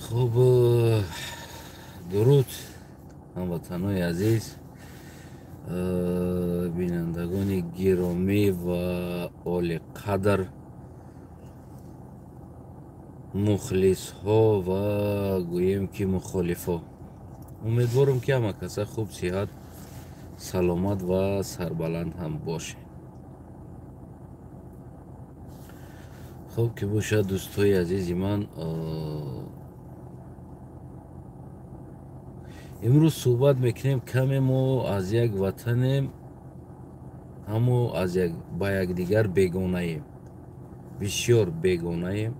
Хуб, дуруд ҳамватанои азиз, бинандагони гиромӣ ва олиқадр, мухлисҳо ва гӯем ки мухолифҳо. Умедворам ки ҳама каса хуб, сиҳат, саломат ва сарбаланд ҳам бошед. Хуб ки бошад, дӯстои азизи ман, имрӯз суҳбат мекунем. Каме мо аз як ватанем, аммо аз ба якдигар бегонаем, бисёр бегонаем.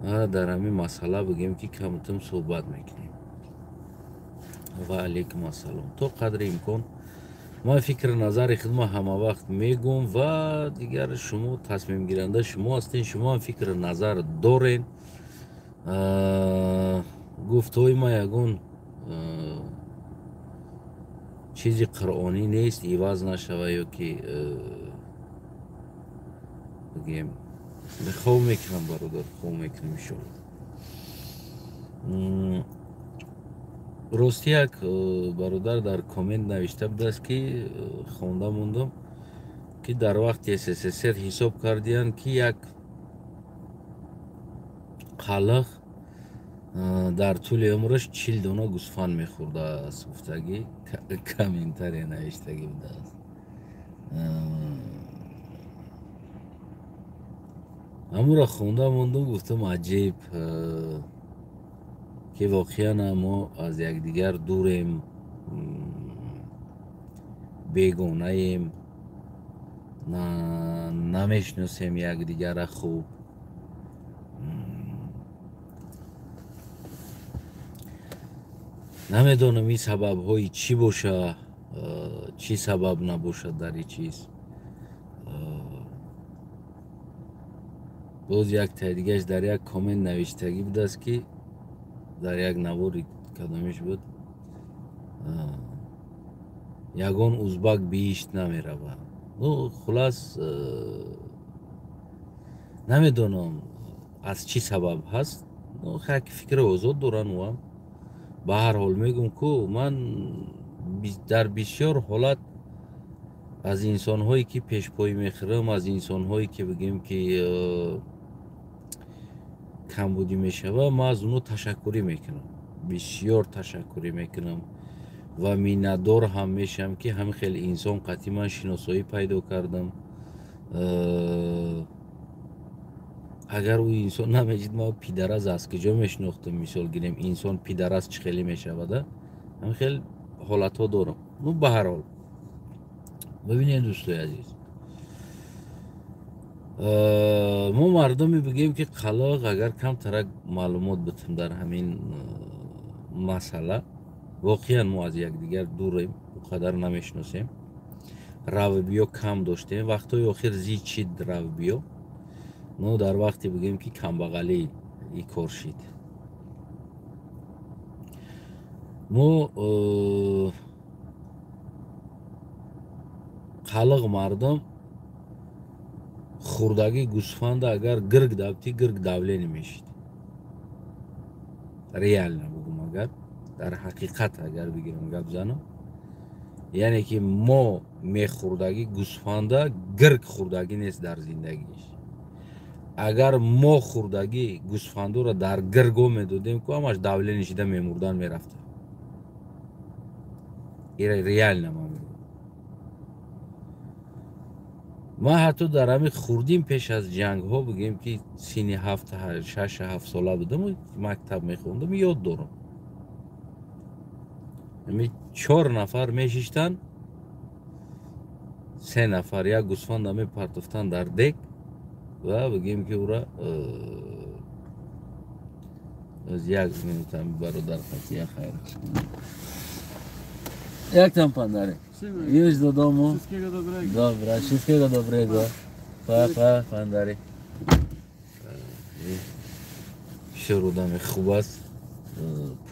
Дар ҳамин масъала бигем ки камтум суҳбат мекунем. Ва алайкум ассалом. То қадри имкон ман фикри назари худма ҳама вақт мегӯм ва дигар шумо тасмимгиранда шумо ҳастен, шумо ҳам фикри назар дорен. Гуфтҳои ма ягон чизи қуръонӣ нест, иваз нашава ё ки бигем. Хоб мекунам, бародар, хоб мекунам иншоалло. Рости як бародар дар коммент навишта будааст, ки хонда мондам, ки дар вақти СССР ҳисоб кардиянд, ки як қалақ дар тӯли умраш 40 дона гӯсфанд мехӯрдааст, гуфтагӣ комментария навиштагӣ будааст. Ҳамуро хонда мондум, гуфтам аҷиб, ки воқеан мо аз якдигар дурем, бегонаем, намешиносем якдигарра хуб. Намедонам ин сабабҳои чӣ боша, чӣ сабаб набошад дар ин чиз. Боз як таи дигараш дар як коммент навиштагӣ будааст, ки дар як навори кадомиш буд, ягон узбак биҳишт намеравад. Ну, хулас, намедонам аз чӣ сабаб ҳаст. Ну, як фикри озод доранд ӯам. Ба ҳар ҳол мегӯм, ку ман дар бисёр ҳолат аз инсонҳое ки пешпоӣ мехӯрам, аз инсонҳое ки бигем ки камбудӣ мешава, ман аз онҳо ташаккурӣ мекунам, бисёр ташаккурӣ мекунам ва миннатдор ҳам мешавам, ки ҳамин хел инсон қатъи ман шиносоӣ пайдо кардам. Агар ӯ инсон намежид, ман пидараз аз куҷо мешинохтам? Мисол гирем, инсон пидараз чӣ хеле мешавада? Ҳамин хел ҳолатҳо дорам. Ну, ба ҳар ҳол, бибинед, дӯстои азиз, мо мардуме бигем ки қалоқ, агар камтарак маълумот битем дар ҳамин масъала, воқеан мо аз якдигар дурем, он қадар намешиносем, равбиё кам доштем. Вақтҳои охир зид шид равбиё, но дар вақте бигем ки камбағалӣ и кор шид. Мо қалиқ мардум хурдагӣ гӯсфанда агар гирг давти, гирг давление мешид. Реально бугум, агар дар ҳақиқат агар бигирам гап занам, яъне ки мо мехӯрдагӣ гӯсфанда гирг хӯрдагӣ нест дар зиндагиш. Агар мо хӯрдагӣ гӯсфандоро дар гирго медодем, ку ҳамаш давление шида мемурдан мерафта. Ира реально ман мегӯям. Ман ҳатто дар ҳамин хурдим, пеш аз ҷангҳо, бигем ки синни ҳафт, шаш, ҳафт сола будам, мактаб мехондам, ёд дорам. Ҳамин 4 нафар мешиштанд, 3 нафар як гӯсфанда мепартофтанд дар дек ва бигем ки ура аз як минутам бародар қатия хайр. Jak tam pan Darek? Już do domu? Wszystkiego dobrego. Dobra, wszystkiego dobrego. Pa, pa, pan Darek. Бисёр одами хуб аст,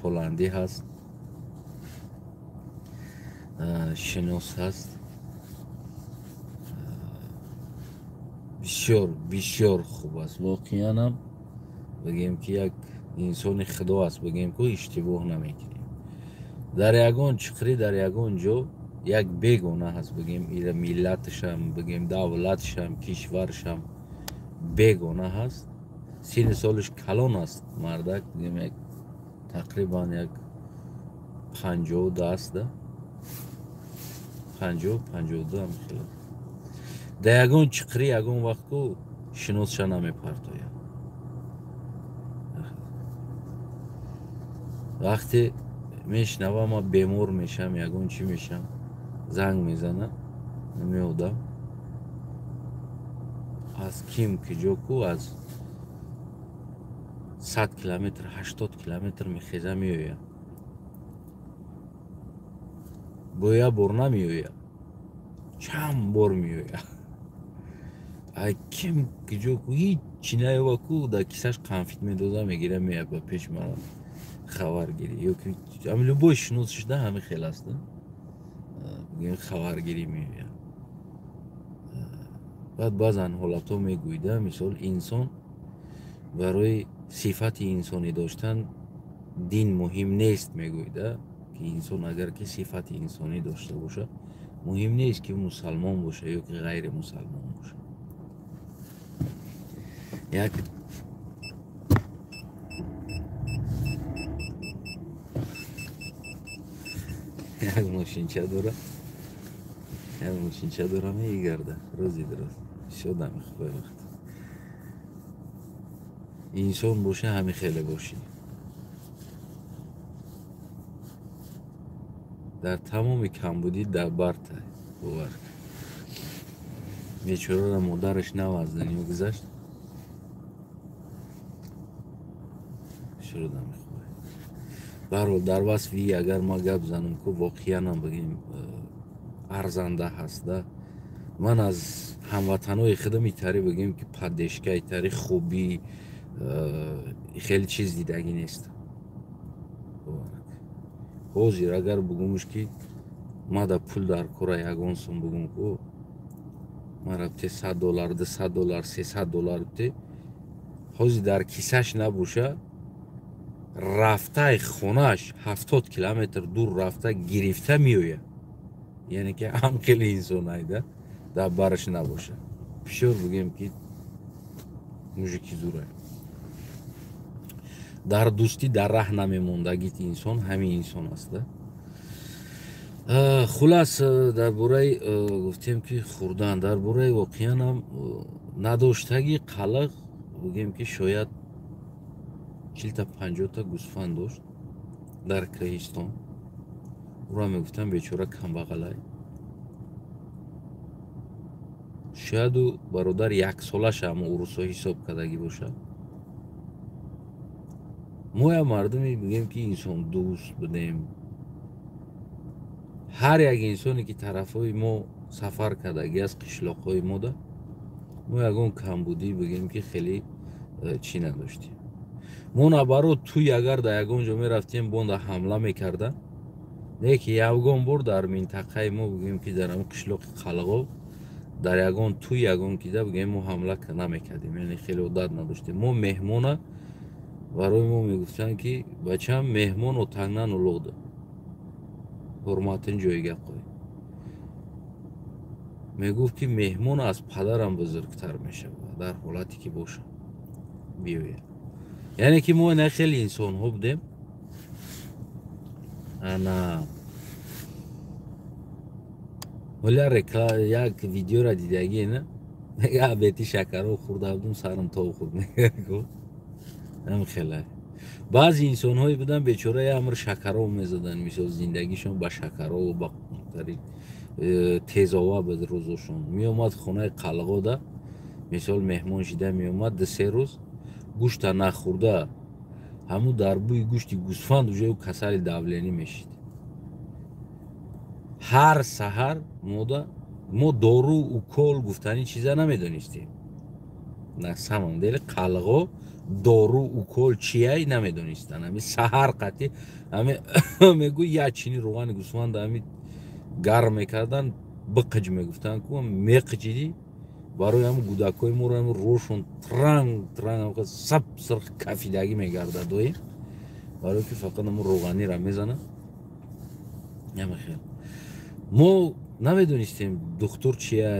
поландӣ ҳаст, шинос ҳаст. Бисёр бисёр хуб аст. Воқеанам бигем ки як инсони худо аст, бигем ку иштибоҳ намекунем. Дар ягон чиқрӣ, дар ягон ҷо як бегона ҳаст, бигем ила миллаташам, бигем давлаташам, кишварашам бегона ҳаст. Синни солаш калон аст мардак, бигем як тақрибан як 52 аст, да? 50-52 ам хеле. Дар ягон чиқрӣ ягон вақт ку шиносша намепартояд. Вақте мешнавам, ман бемор мешам, ягон чӣ мешам, занг мезана, меодам. Аз ким киҷо ку аз 100 километр, 80 километр мехеза меояд. Бо як бор намеояд, чанд бор меояд. Ай ким киҷо ку ҳичи наёва ку дар кисаш қанфит медоза, мегира, меояд ба пеш мара хабаргирӣ. Ё ки ҳами любой шинос шуда ҳами хел аст, бигем хабаргирӣ меояд. Баъд баъзан ҳолатҳо мегӯйда, мисол инсон барои сифати инсонӣ доштан дин муҳим нест мегӯйда, ки инсон агар ки сифати инсонӣ дошта бошад, муҳим нест ки мусалмон боша ё ки ғайри мусалмон боша. Як мошинча дора, як мошинча дора, мегарда рӯзи дуруст. Бисёр дамихоҳ вақт. Инсон боша ҳами хеле бошӣ. Дар тамоми камбудӣ дар бартай бовар кун. Бечораро модараш нав аз дунё гузашт. Бисёр дамихоҳ. Баҳрҳол дар васфи агар ман гап занам ку воқеанам бигем арзанда ҳаст, да. Ман аз ҳамватанои худам итари бигем ки паддешка итари хубӣ хеле чиз дидагӣ нест. Ҳозир агар бугумш ки мада пул дар кора ягон сум бугум ку мара бите $100, $200, $300 бите, ҳозир дар кисаш набоша, рафтаи хонааш 70 километр дур рафта гирифта меояд. Яъне ки ҳам хеле инсон айда дар бараш набоша. Бисёр бигем ки мужики зурай. Дар дӯстӣ дар раҳ намемондагит инсон ҳамин инсон аст, да. Хулас дар бораи гуфтем ки хӯрдан, дар бораи воқеанам надоштагӣ қалақ бигем ки шояд 40-50 гӯсфанд дошт дар Киргизистон. Ура мегуфтам бечора камбағалай. Шояд ӯ бародар яксолаша ҳама урусҳо ҳисоб кардагӣ бошад. Мо як мардуме бигем ки инсондӯст будем. Ҳар як инсоне ки тарафҳои мо сафар кардагӣ аз қишлоқҳои мода, мо ягон камбудӣ бигем ки хеле чӣ надоштем. Мо наоборот тӯй агар дар ягон ҷо мерафтем, бонда ҳамла мекарда. Не ки ягон бор дар минтақаи мо бигем ки дар ҳамин қишлоқи Қалғов дар ягон тӯй ягон кида бигем мо ҳамла намекардем, яъне хеле одат надоштем. Мо меҳмона барои мо мегуфтанд ки бачам меҳмон отангнан улуғда, ҳурматин ҷойга қой. Мегуфт ки меҳмон аз падарам бузургтар мешавад дар ҳолате ки бошам биёяд. Яъне ки мо на хеле инсонҳо будем. Ана ҳоля як видеора дидагӣ, на? Мега бети шакаро хӯрда будум, сарам тов хӯрд. Мега ҳам хеле. Баъзе инсонҳое буданд бечора як амр шакаро мезаданд, мисол зиндагишон ба шакаро ва ба тезова буд рӯзошон. Меомад хонаи Қалғода, мисол меҳмон шида меомад 2-3 рӯз гӯшта нахӯрда, ҳамун дар бӯи гӯшти гӯсфанд уже ӯ касали давленӣ мешид. Ҳар саҳар мо дору укол гуфтани чиза намедонистем. На самом деле Қалғо дору укол чияй намедонистанд. Ҳами саҳар қатӣ ҳами мегӯй як чини рӯғани гӯсфанда ҳами гарм мекардан, биқиҷ мегуфтанд ку меқиҷидӣ, Барои ҳам гудакҳои моро ҳам рӯшон транг транг сап сирх кафидагӣ мегардад доим, барои ки фақат ҳамун роғанира мезанад. Намехел мо намедонистем духтур чия,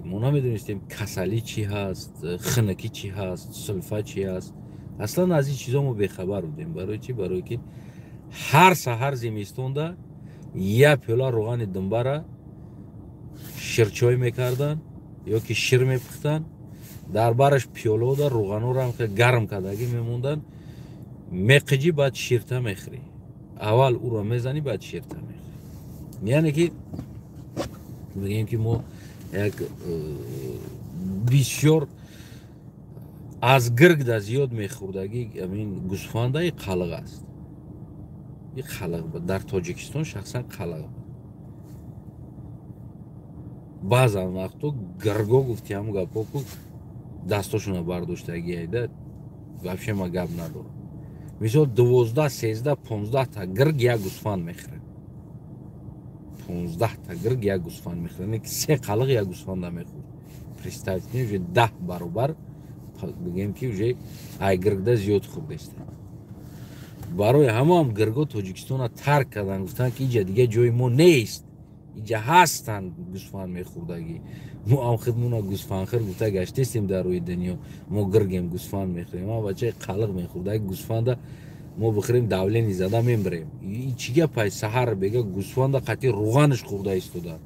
мо намедонистем касалӣ чӣ ҳаст, хинакӣ чӣ ҳаст, сулфа чӣ ҳаст. Аслан аз ин чизо мо бехабар будем. Барои чӣ? Барои ки ҳар саҳар зимистонда як пиёла роғани думбара ширчой мекарданд ё ки шир мепухтанд, дар бараш пиёлода роғанора гарм кардагӣ мемонданд, меқиҷӣ, баъд ширта мехӯрӣ. Аввал ӯро мезанӣ, баъд ширта мехӯрӣ. Яъне ки мегӯем ки мо як бисёр аз гиргда зиёд мехӯрдагӣ амин гӯсфанда и қалиқ аст. И қалиқ дар Тоҷикистон шахсан қалиқ. Баъзан вақто гирго гуфти ҳамун гапҳо ку дастошона бардоштагӣ айда вообще ма гап надорам. Мисол 12, 13, 15 та гирг як гӯсфанд мехӯрад. 15 та гирг як гӯсфанд мехӯрад, не ки се қалиқ як гӯсфанда мехӯрд. Представьте, уже 10 баробар бигем ки уже ай гиргда зиёд хӯрдеста. Барои ҳамаам гирго Тоҷикистона тарк карданд, гуфтанд ки иҷа дига ҷои мо нест, иҷа ҳастанд гӯсфанд мехӯрдагӣ. Мо ам худмона гӯсфандхӯр гуфта гаштестем дар рӯи дунё. Мо гиргем, гӯсфанд мехӯрем. Ма бачаи қалиқ мехӯрдаги гӯсфанда мо бихӯрем, давление зада мембирем. Чӣ гапай? Саҳар бега гӯсфанда қатъи руғанаш хӯрда истода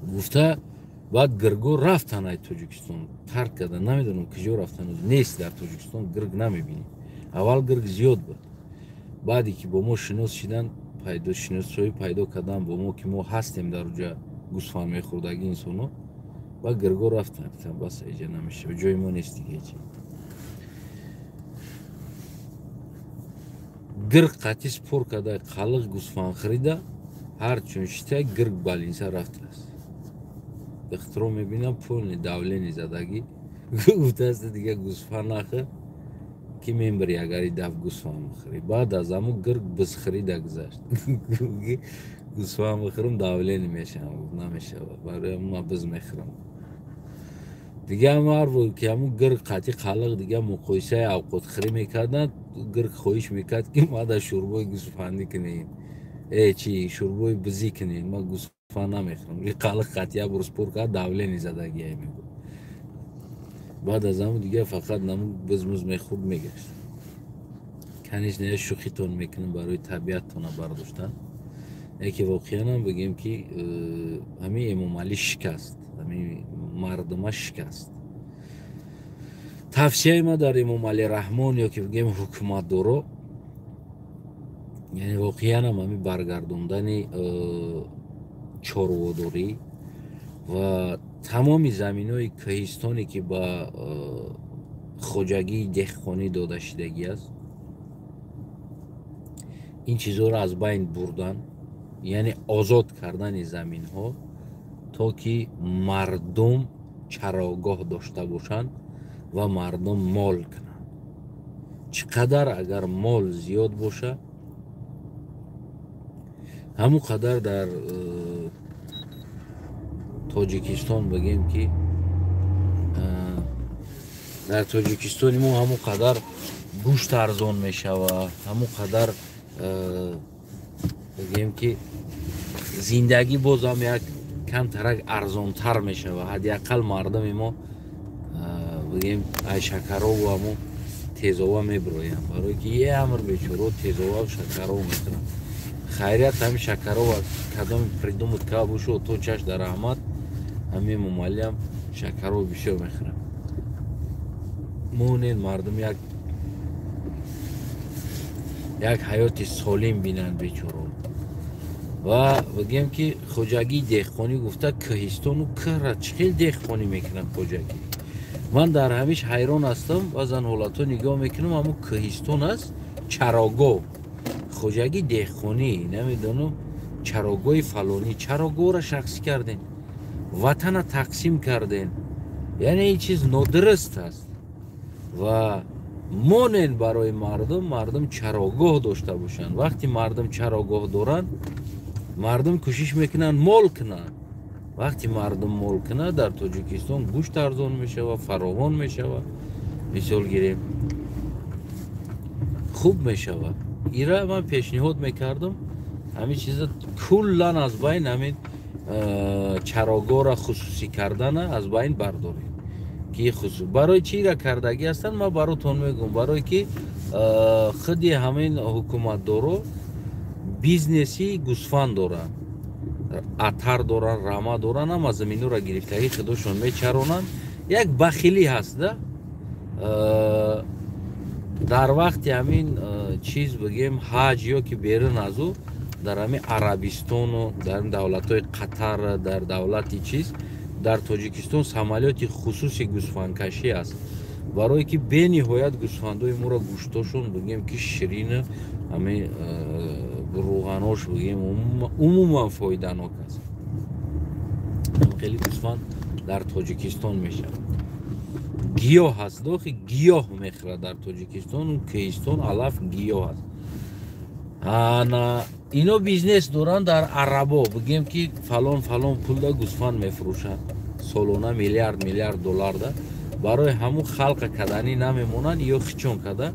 гуфта. Баъд гирго рафтан ай Тоҷикистон тарк кардан, намедонам куҷо рафтан, нест дар Тоҷикистон гирг намебинӣ. Аввал гирг зиёд буд, баъде ки бо мо шинос шидан, пайдо шиносоӣ пайдо кардан бо мо, ки мо ҳастем дар уҷа гӯсфанд мехӯрдаги инсоно, ба гирго рафтан, гуфтан бас, иҷа намешава, ҷои мо нест дига. Ҳечи гирг қатъи спор карда қалиқ гӯсфанд хӯрида, ҳарчун шита гирг балинса рафтааст. Духтуро мебинам полный давление задагӣ, гуфтааст дига гӯсфанд нахӯр ки мембири агар и даф гӯсфанд бихӯрӣ. Баъд аз ҳамун гирг бизхӯрида гузашт. Гӯсфанд бихӯрам давление мешавам, гуфт намешавад, барои ҳамун ман биз мехӯрам. Дига ҳам ҳар бор ки ҳамун гирг қатъи қалиқ дига муқоисаи авқотхӯрӣ мекарданд, гирг хоҳиш мекард ки мада шӯрбои гӯсфандӣ кунед, э чи шӯрбои бизӣ кунед, ман гӯсфанд намехӯрам. И қалиқ қатъи як бор спор кард, давление задагиай мегуфт. Баъд аз ҳамун дига фақат намун бизмуз мехӯрд, мегашт. Конечно, я шӯхитон мекунам барои табиаттона бардоштан, яке воқеанам бигем ки ҳамин Эмомалӣ шикаст, ҳамин мардума шикаст. Тавсияи ма дар Эмомалӣ Раҳмон ё ки бигем ҳукуматдоро, яъне воқеанам ҳамин баргардондани чорводорӣ ва тамоми заминҳои кӯҳистоне ки ба хоҷагии деҳқонӣ дода шидагӣ аст, ин чизҳоро аз байн бурдан, яъне озод кардани заминҳо то ки мардум чарогоҳ дошта бошанд ва мардум мол кунанд. Чӣ қадар агар мол зиёд боша, ҳамон қадар дар Тоҷикистон бигем ки дар Тоҷикистони мо ҳамон қадар гӯшт арзон мешавад, ҳамон қадар бигем ки зиндагӣ бозам як камтарак арзонтар мешавад. Ҳадди ақал мардуми мо бигем ай шакарову ҳамон тезова мебироянд, барое ки е амр бечоро тезоваву шакаров мехӯранд. Хайрият ҳамин шакарова кадоми придумад карда бошад, то чаш дар раҳмат, ҳамин Эмомалиам шакаров бисёр мехӯрад. Монед мардум як ҳаёти солим бинанд бечоро. Ва бигем ки хоҷагии деҳқонӣ гуфта кӯҳистону кӯҳра чӣ хел деҳқонӣ мекунанд хоҷагӣ. Ман дар ҳамиш ҳайрон ҳастам, баъзан ҳолатҳо нигоҳ мекунам, ҳамун кӯҳистон аст, чарогоҳ, хоҷагии деҳқонӣ, намедонам чарогоҳи фалонӣ, чарогоҳро шахсӣ кардем, ватана тақсим кардем. Яъне ин чиз нодуруст аст ва монен барои мардум, мардум чарогоҳ дошта бошанд. Вақте мардум чарогоҳ доранд, мардум кӯшиш мекунанд мол кунанд. Вақти мардум мол кунад, дар Тоҷикистон гӯшт арзон мешавад, фаровон мешавад. Мисол гирем, хуб мешавад. Ира ман пешниҳод мекардам, ҳамин чиза куллан аз байн, ҳамин чарогоҳро хусусӣ кардана аз байн бардорем. Ки барои чӣ ира кардагӣ ҳастанд, ман баротон мегӯям. Барое ки худи ҳамин ҳукуматдоро бизнеси гӯсфанд доранд, атар доранд, рама доранд, ҳама заминҳоро гирифтагӣ худошон мечаронанд. Як бахилӣ ҳаст да. Дар вақти ҳамин чиз бигем ҳаҷ ё ки берун аз ӯ, дар ҳамин Арабистону дар давлатҳои Қатар, дар давлати чиз, дар Тоҷикистон самолёти хусуси гӯсфандкашӣ аст. Барое ки бениҳоят гӯсфандои моро гӯштошон бигем ки ширину ҳамин рӯғанош бигем умуман фоиданок аст. Хеле гӯсфанд дар Тоҷикистон мешавад. Гиёҳ ҳаст, дохи гиёҳ мехӯрад дар Тоҷикистон, кӯҳистон алаф гиёҳ аст. Ана ино бизнес доранд дар арабо, бигем ки фалон фалон пулда гӯсфанд мефурӯшанд солона миллиард миллиард долларда. Барои ҳамун халқа каданӣ намемонанд, ё хичон када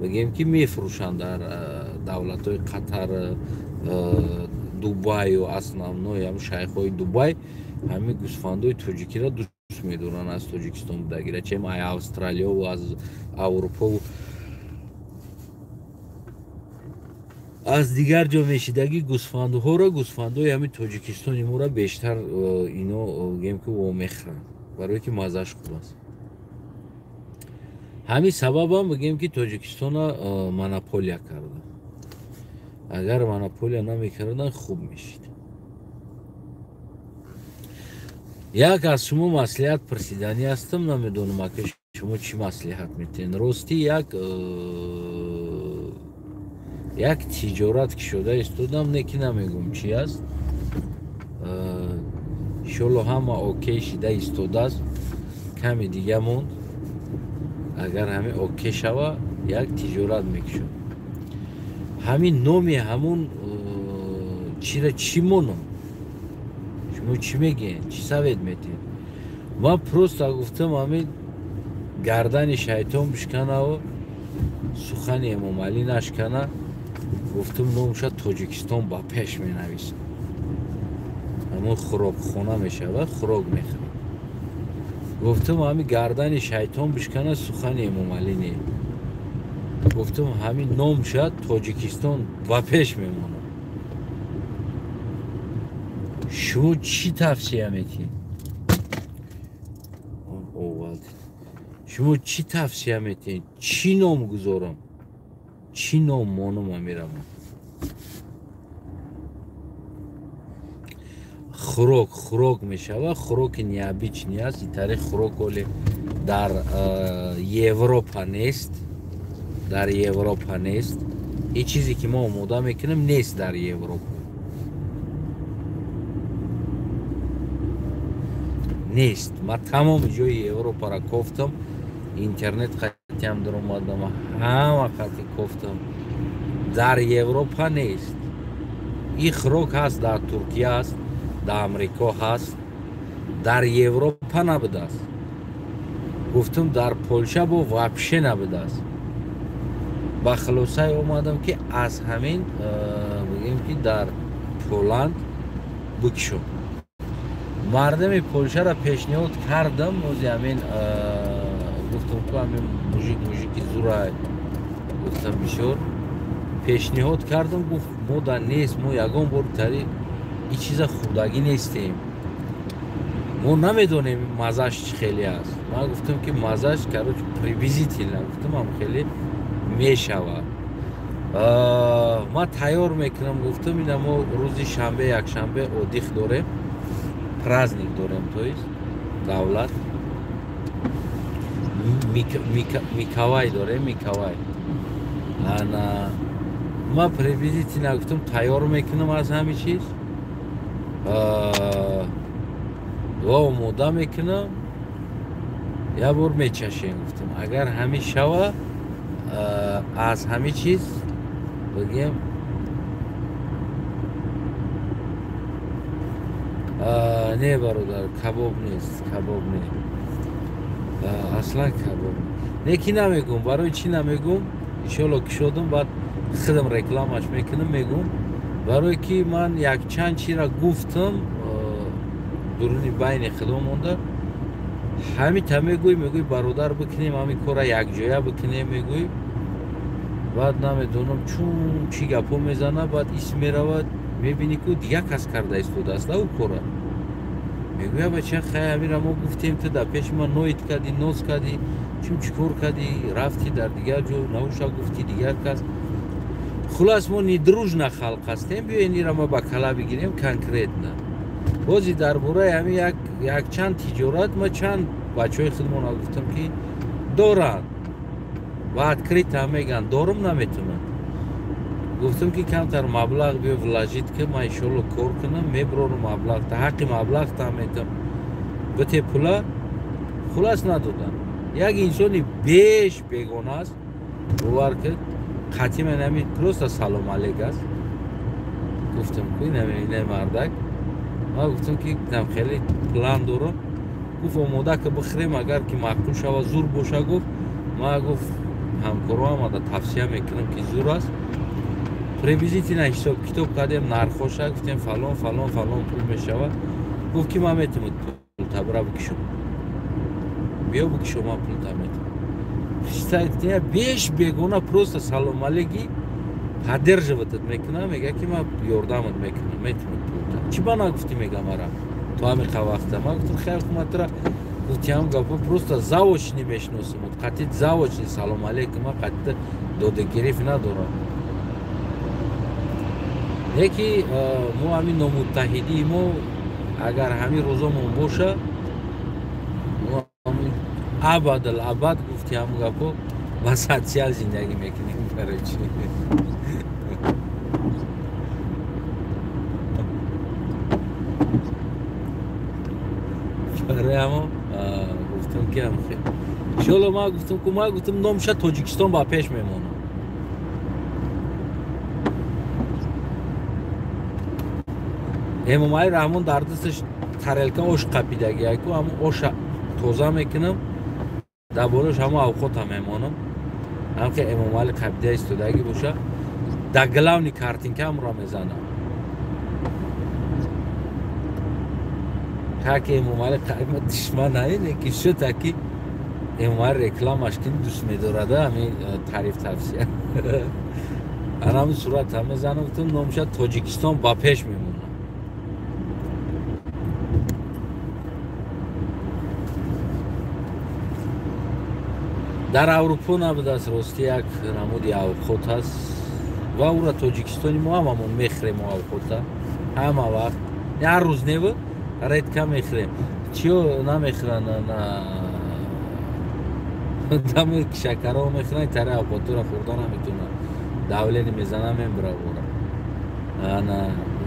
бигем ки мефурӯшанд дар давлатҳои Қатар, Дубаю, основной ҳамун шайхҳои Дубай ҳамин гӯсфандои тоҷикиро дӯст медоранд, аз Тоҷикистон будагира, чем ай Австралияву аз Аврупову аз дигар ҷо мешидагӣ гӯсфандҳоро, гӯсфандҳои ҳамин Тоҷикистони моро бештар ино гем ки вомехӯранд, барое ки маззаш хуб аст. Ҳамин сабабам бигем ки Тоҷикистона монополия карда. Агар монополия намекарданд, хуб мешид. Як аз шумо маслиҳат пурсиданӣ ҳастам, намедонам ака шумо чӣ маслиҳат метиҳед. Ростӣ як тиҷорат ки шуда истодам, не ки намегӯм чӣ аст. Иншолло ҳама окей шида истодааст, ками дига монд. Агар ҳамин окей шава, як тиҷорат мекушад. Ҳамин номи ҳамун чира чӣ монам? Шумо чӣ мегӯед? Чӣ совет метиҳед? Ман просто гуфтам ҳамин гардани шайтон бишканаву сухани Эмомалӣ нашкана. Гуфтам номша Тоҷикистон ба пеш менависам. Ҳамун хӯрокхона мешавад, хӯрок мехӯрад. Гуфтам ҳамин гардани шайтон бишкана, сухани Эмомалӣ не. Гуфтам ҳамин номша Тоҷикистон ба пеш мемонад. Шумо чӣ тавсия метиҳед? Шумо чӣ тавсия метиҳед? Чӣ ном гузорам? Чӣ ном монам амирамон? Хӯрок, хӯрок мешавад, хӯроки необычный аст. Ин тариқ хӯрок оле дар Европа нест, дар Европа нест. Ин чизе ки мо омода мекунем нест дар Европа. Нест. Ман тамоми ҷои Европаро кофтам, интернет қатиам даромадам, ҳама қати кофтам. Дар Европа нест. Ин хӯрок ҳаст, дар Туркия ҳаст, дар Амрико ҳаст, дар Европа набудааст. Гуфтам дар Полша бо вообще набудааст. Ба хулосае омадам ки аз ҳамин бигем ки дар Поланд бикшом. Мардами Полшаро пешниҳод кардам, ози ҳамин гуфтам ку ҳамин мужики зурай, гуфтам бисёр пешниҳод кардам, гуфт мо дар нест, мо ягон бор тари ин чиза хӯрдагӣ нестем, мо намедонем маззаш чӣ хеле аст. Ман гуфтам ки маззаш короче приблизительно, гуфтам ҳам хеле мешавад. Ман тайёр мекунам, гуфтам ина мо рӯзи шанбе, якшанбе отдых дорем, праздник дорем, то есть давлат Микавай дорем, Микавай. Ана ман приблизительно гуфтам тайёр мекунам аз ҳамин чиз ва омода мекунам, як бор мечашем, гуфтам агар ҳамин шава аз ҳамин чиз бигем Не бародар, кабоб нест, кабоб не, аслан кабоб не. Ки намегум, барои чӣ намегум? Иншоалло кушодум, баъд худам рекламаш мекунам, мегум. Барое ки ман якчанд чира гуфтам дуруни байни худо монда, ҳамита мегӯй, мегӯй бародар бикунем ҳамин кора якҷоя бикунем, мегӯй. Баъд намедонам чун чӣ гапҳо мезана, баъд исм меравад, мебинӣ ку дигар кас карда истодааст ӯ кора. Мегӯя бача хай ҳамира мо гуфтем, ту дар пеши ман ноид кардӣ, ноз кардӣ, чун чӣ кор кардӣ, рафтӣ дар дигар ҷо науша гуфтӣ дигар кас. Хулас мо недружна халқ ҳастем, биёен ира ма ба кала бигирем конкретно. Бози дар бораи ҳамин якчанд тиҷорат ма чанд бачаҳои худмона гуфтам ки доранд ва открыто мегӯянд дорум наметавонам. Гуфтам ки камтар маблағ биё вложит ки ман иншоалло кор кунам, меброрум маблағ, та ҳаққи маблағ та метам бите пула. Хулас надодам. Як инсони беш бегона аст, бовар кун, қатъи ман ҳамин просто салом алейк аст. Гуфтам ку ина мардак, ман гуфтам ки там хеле план дорам. Гуфт омода ки бихӯрем, агар ки маъқул шава зур боша. Гуфт ман, гуфт ҳамкорам ада тавсия мекунам ки зур аст. Приблизительно ҳисоб китоб кардем, нархоша гуфтем фалон фалон фалон пул мешавад. Гуфт ки ман метавонам пул табра бикушам, биё бикушам, ман пул та метавонам. Беш бегона просто салом алейки поддерживать мекунам, мега ки ман ёрдамат мекунам, метавонам пул та. Чӣ ба нагуфтӣ, мега мара то ҳамин вақта. Ман гуфтам хеле хуматра гуфтиам гапо просто заочно мешиносам, қатъи заочно салом алейкум, ман қатъи додагириф надорам. Яки мо ҳамин номуттаҳидии мо агар ҳамин рӯзомон боша, мо ҳамин абадал абад гуфти ҳамун гапо ба социал зиндагӣ мекунем. Барои чӣ? Барои ҳамо гуфтам ки ҳам хел. Иншоалло ман гуфтам ку ман гуфтам номша Тоҷикистон ба пеш мемонам. Эмомалӣ Раҳмон дар дасташ тарелка ош қапидагия ку, ҳамун оша тоза мекунам, дар болош ҳамун авқота мемонам. Ҳам ки Эмомалӣ қапида истодагӣ боша, дар главни картинка ҳамро мезанам. Ҳаки Эмомалӣ қайма душман наине ки шуд, аки Эмомалӣ рекламаш ки дӯст медорада ҳамин тариф тавсия. Анами сурат ҳам мезанам, гуфтам номша Тоҷикистон ба пеш мемонад. Дар Аврупо набудааст рости як намуди авқот аст ва ӯра Тоҷикистони мо ҳамамон мехӯрем авқота ҳама вақт, ҳар рӯз неву редка мехӯрем. Чиё намехӯранд? Дами шакаро мехӯранд, тари авқотро хӯрда наметавонанд, давлени мезанам мебравора. Ана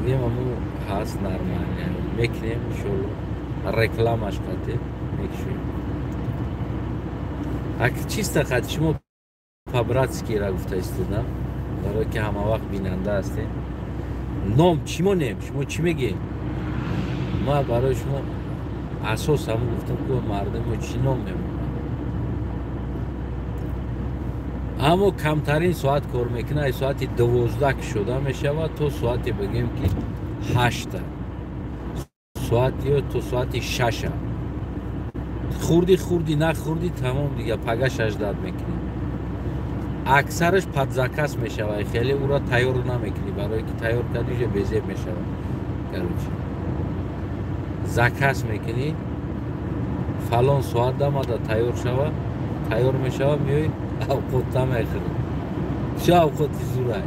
мегӯем аму ҳаст нормально мекунем, иншоалло рекламаш қате мекушем. Ак чисто қати шумо по-братски ра гуфта истодам, барое ки ҳама вақт бинанда ҳастем. Ном чӣ монем? Шумо чӣ мегӯед? Ман барои шумо асос ҳамон гуфтам ки мардумо чӣ ном мемонанд. Аммо камтарин соат кор мекунад, аз соати 12 ки шуда мешавад то соате бигӯем ки 8 соат ё то соати 6. Хурди хурди нахурди тамом дига пага шаждат мекунӣ. Аксараш под заказ мешавад, хеле ӯро тайёр намекунӣ, барое ки тайёр кардӣ уже безеб мешавад. Короче, заказ мекунӣ, фалон соат дамада тайёр шава, тайёр мешава, меои авқотта мехӯрӣ. Чӣ авқоти зурай?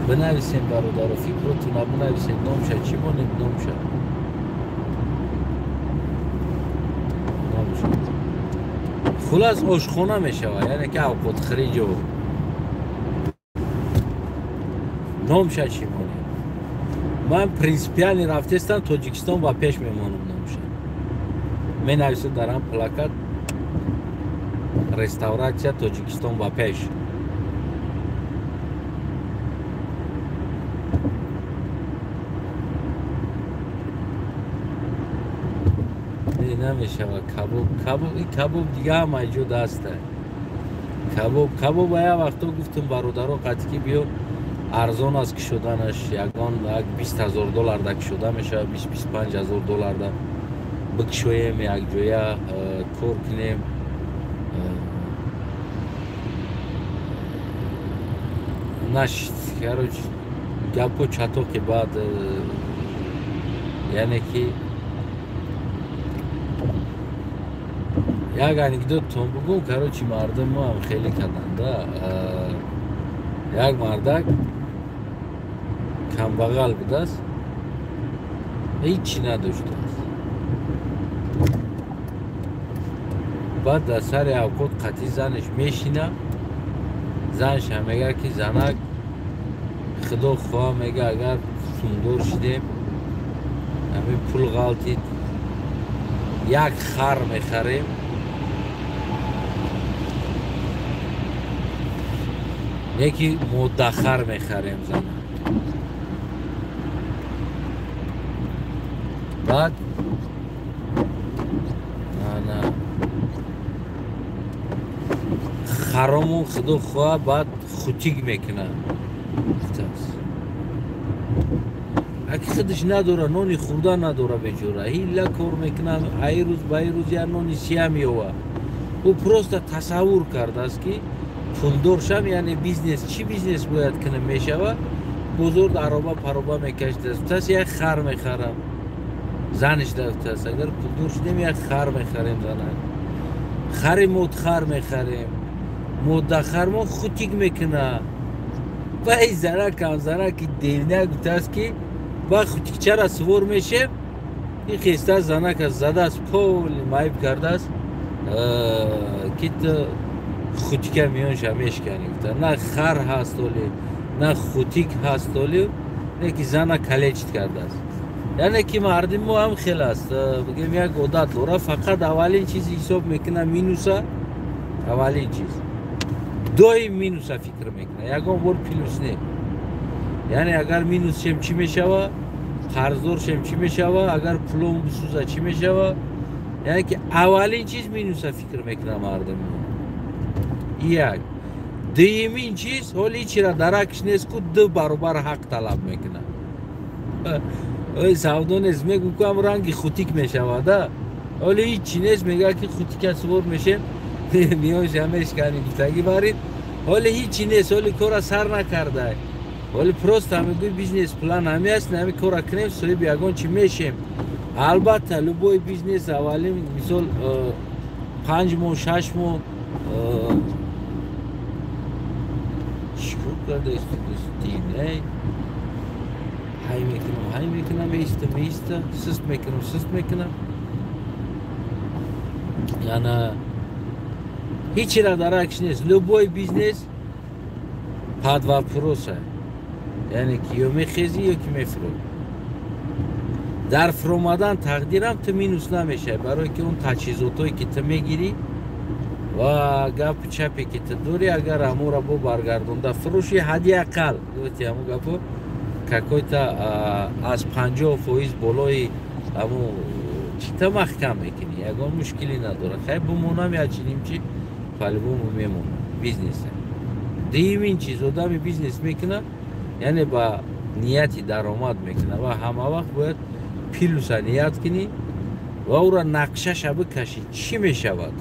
Бинависем бародаро, фикротуна бинависем, номша чӣ монем, номша. Номша. Хулас ошхона мешавад, яъне ки авқотхӯрӣ ҷо. Номша чӣ монем? Ман принсипиально рафтестам, Тоҷикистон ба пеш мемонам номша. Менависам дар ҳам плакат реставратсия Тоҷикистон ба пеш. Ҳоли намешава кабоб, кабоб, и кабоб дига ҳама ҷо даста. Кабоб, кабоб як вақто гуфтум бародаро қатъи ки биё арзон аст кушоданаш, ягон як 20 000 долларда кушода мешавад, 20-25 ҳазор долларда бикушоем, якҷоя кор кунем. Нашид, короче, гапо чатоқи баъд, яъне ки як анекдоттон бугум. Короче, мардум мо ҳам хеле карданда. Як мардак камбағал будааст, ҳечи надоштааст. Баъд дар сари авқот қатъи занаш мешина, занашам мега ки занак, худо хоҳа, мега, агар сундор шидем, ҳамин пул ғалтид, як хар мехарем, яки моддахар мехарем, зана. Баъд ана харомон, худо хоҳа, баъд хутик мекунад. Аки худаш надора, нони хӯрда надора, бечора ҳила кор мекунад, ай рӯз ба ай рӯз як нони сия меёва. Ӯ просто тасаввур кардааст ки пулдор шам, яъне бизнес, чӣ бизнес бояд кунам мешава. Бозор ароба пароба мекашидааст, тас як хар мехарам. Заниш дафтааст, агар пулдор шудем, як хар мехарем, занак, хари модхар мехарем, моддахармо хутик мекуна. Вай занакам, занаки девня, гуфтааст ки ба хутикчара сувор мешем. Ин хеста занака задааст, поли маиб кардааст, ки хутика миёнша мешкани. Гуфта, на хар ҳаст оли, на хутик ҳаст оли, не ки зана калечит кардааст. Яъне ки мардими мо ҳам хел аст, бигем, як одат дора, фақат аввалин чизи ҳисоб мекуна минуса, аввалин чиз доим минуса фикр мекуна, ягон бор плюс не. Яъне агар минус шем, чӣ мешава, қарздор шем, чӣ мешава, агар пулом бисӯза, чӣ мешава. Яъне ки аввалин чиз минуса фикр мекуна мардими мо. Як дуюмин чиз, ҳоли ҳичира даракш нест ку, ду баробар ҳақ талаб мекуна. Ой, савдо нест, мегӯм ку ҳам ранги хутик мешавада. Ҳоли ҳичи нест, мега ки хутика сувор мешем, миёнша мешкани, гуфтагӣ барид. Ҳоли ҳичи нест, ҳоли кора сар накардай, ҳоли просто мегӯй бизнес план ҳами аст, ҳами кора кунем, соҳиби ягон чи мешем. Албатта, любой бизнес аввалин мисол 5 моҳ, 6 моҳ чикор кардаисту, ҳай мекунам, ҳай мекунам, меиста, меиста, суст мекунам, суст мекунам. Яна ҳичира даракш нест. Любой бизнес под вопроса, яъне ки ё мехезӣ, ё ки мефурӯӣ. Дар фуромадан тақдирам ту минус намешавӣ, барое ки он таҷҳизотое ки ту мегирӣ ва гапу чапе ки ту дорӣ, агар ҳамонро бо баргардонда фурӯшӣ, ҳадди ақал, гуфти ҳамон гапо, какой-то аз 50% болои ҳамун чита маҳкам мекунӣ, ягон мушкилӣ надорад. Хай, бумонам, ячинимчи по-любому мемонам бизнеса. Дуюмин чиз, одами бизнес мекунад, яъне ба нияти даромад мекунад ва ҳама вақт бояд плюса ният кунӣ ва ӯро нақшаша бикашӣ, чӣ мешавад,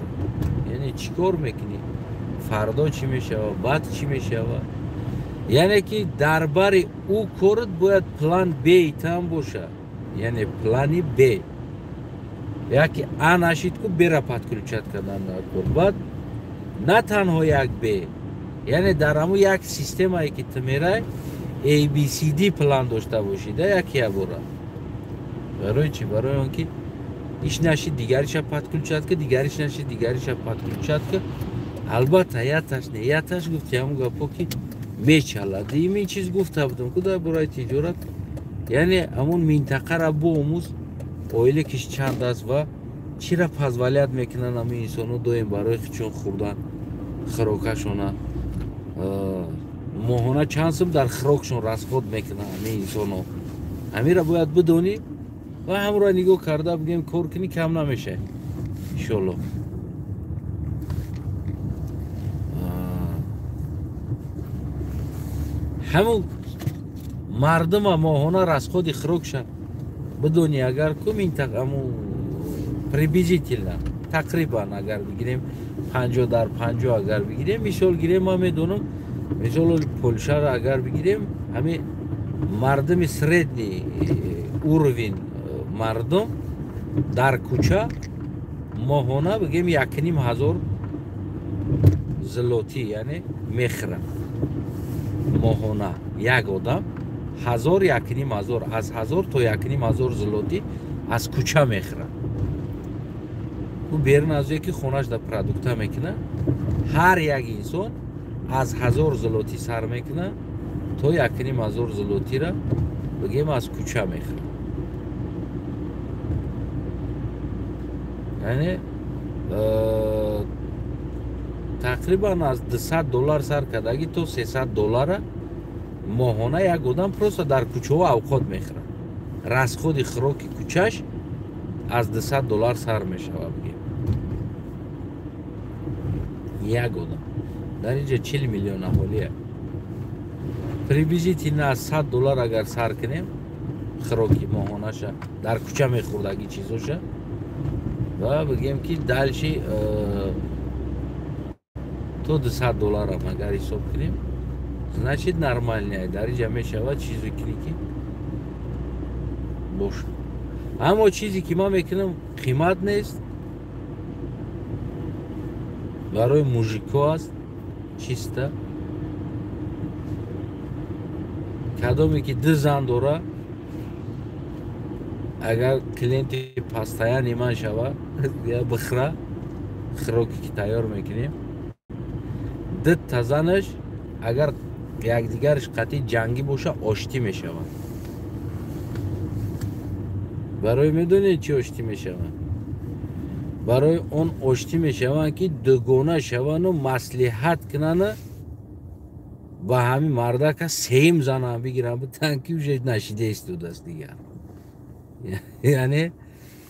яъне чӣ кор мекунӣ, фардо чӣ мешавад, баъд чӣ мешавад. Яъне ки дар бари ӯ корат бояд план Б там бошад, яъне плани Б, яке А нашид ку, Бра подключать кардан дар кор. Баъд на танҳо як Б, яъне дар ҳамун як системае ки ту мерай, ABCD план дошта бошӣ да як ябора. Барои чӣ? Барои он ки иш нашид, дигариша подключать ка, дигариш нашид, дигариша подключать ка. Албатта, яташ не яташ, гуфти ҳамун гапо ки мечалад. Дуюмин чиз, гуфта будам ку дар бораи тиҷорат, яъне ҳамун минтақара боомӯз, оилакиш чанд аст ва чира позволять мекунанд ҳамин инсонҳо доим барои чун хӯрдан, хӯрокашона моҳона чанд сум дар хӯрокшон расход мекунанд ҳамин инсонҳо, ҳаминро бояд бидонӣ. Ва ҳамро нигоҳ карда бигем, кор кунӣ, кам намешавад, иншоалло. Ҳамун мардума моҳона расходи хӯрокша бидонӣ, агар ку минтақаму приблизительно, тақрибан агар бигирем, 50 дар 50 агар бигирем, мисол гирем, ман медонам, мисол Полшаро агар бигирем, ҳамин мардуми средний уровень, мардум дар кӯча моҳона бигем 1500 злотӣ, яъне мехӯрад моҳона як одам 1000, 1500, аз 1000 то 1500 злотӣ аз кӯча мехӯрад. Ӯ берун аз ое ки хонаш дар продукта мекунад, ҳар як инсон аз 1000 злотӣ сар мекунад то 1500 злотиро бигем аз кӯча мехӯрад. Яъне тақрибан аз 200 доллар сар кардагӣ то 300 доллара моҳона як одам просто дар кӯчаҳо авқот мехӯрад. Расходи хӯроки кӯчаш аз 200 доллар сар мешавад, бигем як одам. Дар инҷа 40 миллион аҳолия. Приблизительно аз 100 доллар агар сар кунем хӯроки моҳонаша дар кӯча мехӯрдагӣ чизоша, ва бигем ки дальше то 200 долларам агар ҳисоб кунем, значит нормальный дар инҷа мешавад чизе кунӣ ки бошад. Аммо чизе ки ман мекунам қимат нест, барои мужико аст чиста. Кадоме ки ду зан дора, агар клиенти постоянный ман шава, я бихӯра хӯроке ки тайёр мекунем, ду занаш агар якдигараш қатъи ҷангӣ боша, оштӣ мешаванд. Барои медонед чӣ оштӣ мешаванд? Барои он оштӣ мешаванд, ки дугона шаванду маслиҳат кунанд, ба ҳамин мардака сеюм занам бигиранд, битан ки уже нашида истодааст дигар. Яъне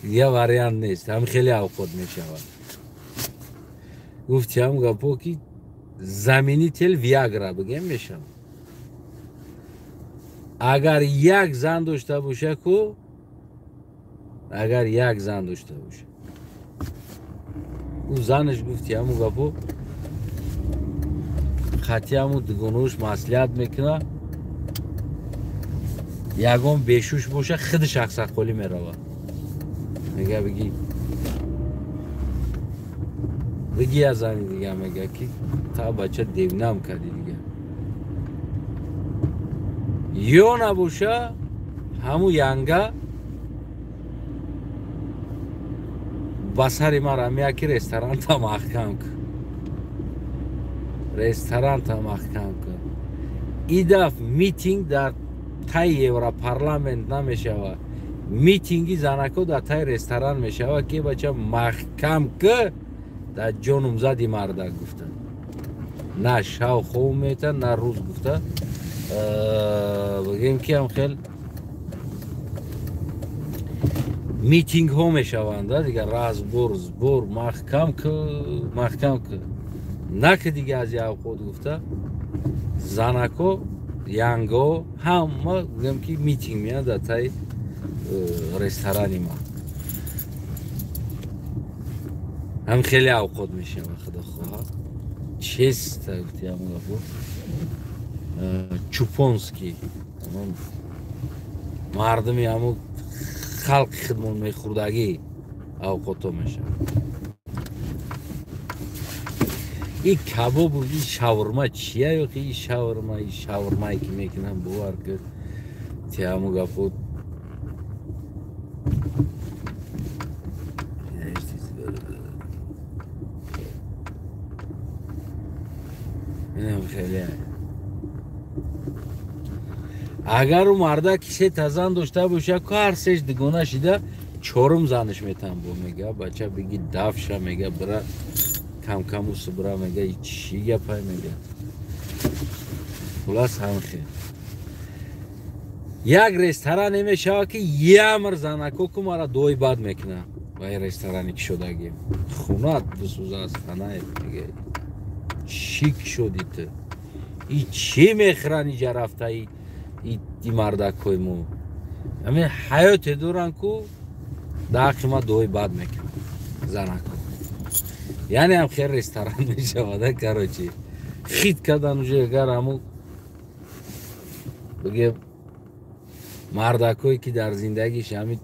я вариант нест, ҳам хеле авқот мешавад. Гуфти ҳам гапо ки заменитель виагра бигем мешавад. Агар як зан дошта боша ку, агар як зан дошта боша, ӯ занаш, гуфти ҳамун гапо, хати ҳамун дугонош маслиҳат мекунад, ягон бешуш боша, худаш ақсаққолӣ меравад, мега биги, биги я зани дига, мега ки та бача девнам кардӣ дига. Ё набоша ҳамун янга ба сари мара меяд ки ресторанта маҳкам кун, ресторанта маҳкам кун. И даф митинг дар таи Европарламент намешавад, митинги занако дар таи ресторан мешавад, ки бача маҳкам ки, дар ҷонум зади мардак гуфта, на шав хоб мета, на рӯз гуфта. Бигем ки ҳам хел митингҳо мешаванд дигар, разбор, сбор, маҳкам ки, маҳкам ки, наки дига аз явқот гуфта, занако, янго ҳама гӯем ки митинг меяд дар таи ресторани ма. Ҳам хеле авқот мешавад, худо хоҳад, честа гуфти ҳамон гапо чупонский мардуми ҳамун халқи хидмон мехӯрдагӣ авқото мешавад. И кабобу и шаурма чия? Ёки и шаурма, и шаурмае ки мекунам, бовар ки ти ҳамун гапо. Инам хеле. Агар ӯ мардаки сета зан дошта боша, ку ҳар сеш дугона шида, чорум занаш метам бо, мега бача биги дафша, мега бира камкаму субра, мега чӣ гапай, мега. Хулас, ҳам хел. Як ресторане мешавад, ки ямр занако ку мара дуои бад мекунад. Ва ин ресторане ки шудагӣ хунат бисӯза аз ханае, мега чӣ шуди ту, и чӣ мехӯранд иҷа рафта и мардакҳои мо? Ҳамин ҳаёте доранд ку дар ҳаққи ма дуои бад мекунад занако. Яъне ҳам хел ресторан мешавад, короче, хит кардан уже. Агар ҳамун бигем мардакҳое ки дар зиндагиш ҳамин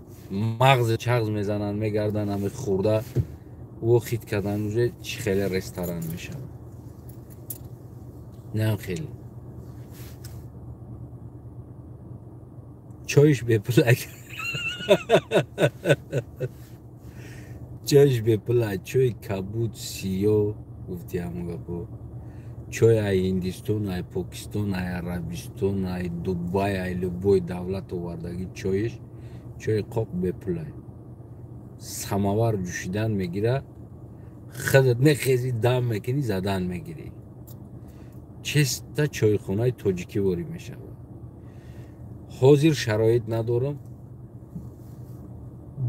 мағзи чағз мезананд, мегарданд, ҳами хӯрда ӯ хит кардан, уже чӣ хеле ресторан мешавад. Нам хеле чойш бепулак, чойш бепулак, чой кабуд, сиё гуфти ҳамон гапо, чой ай Ҳиндистон, ай Покистон, ай Арабистон, ай Дубай, ай любой давлат овардагӣ чоиш, чои қоқ бепулай. Самовар ҷӯшидан мегира, худат мехези, дам мекунӣ, задан мегирӣ. Чиста чойхонаи тоҷикӣ ворид мешавад. Ҳозир шароит надорам,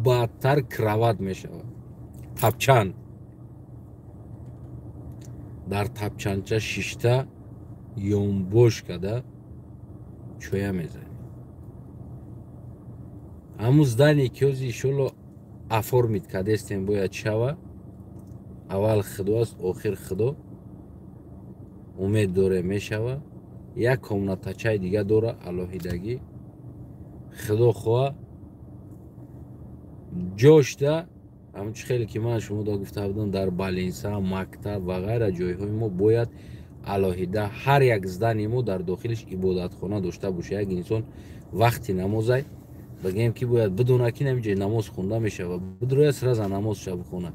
баъдтар крават мешавад, тапчан, дар тапчанча шишта ёнбош када чоя мезанӣ. Ҳамун здание ки ҳозир иншолло оформить кадестем, бояд шава. Аввал Худо аст, охир Худо, умед доре мешава. Як комнатачаи дига дора алоҳидагӣ, Худо хоҳа ҷошта. Ҳамун чӣ хеле ки ман шумо гуфта будам, дар балинса, мактаб ва ғайра ҷойҳои мо бояд алоҳида ҳар як здание мо дар дохилиш ибодатхона дошта боша. Як инсон вақти намозай, бигем ки бояд бидона, ки намиҷои намоз хонда мешавад, бидроя, сразу намозша бихона.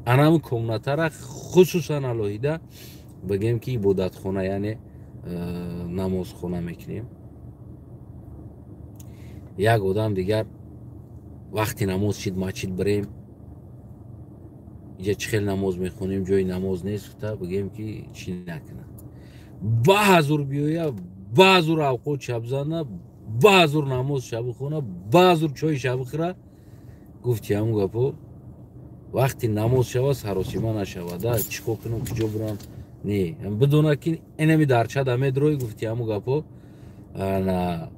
Анамун комнатара хусусан алоҳида бигем ки ибодатхона, яъне намозхона мекунем. Як одам дигар вақти намоз шид, масҷид бирем, иҷа чӣ хел намоз мехонем, ҷои намоз нест гуфта, бигем ки чӣ накунад, баъзур биёя, баъзур авқот шаб зана, баъзур намоз ша бихона, баъзур чой ша бихӯра. Гуфти ҳамун гапо, вақти намоз шава, саросима нашавада, чӣ кор кунам, куҷо бурам. Не, бидона ки инами дарчада медрои. Гуфти ҳамун гапо, ана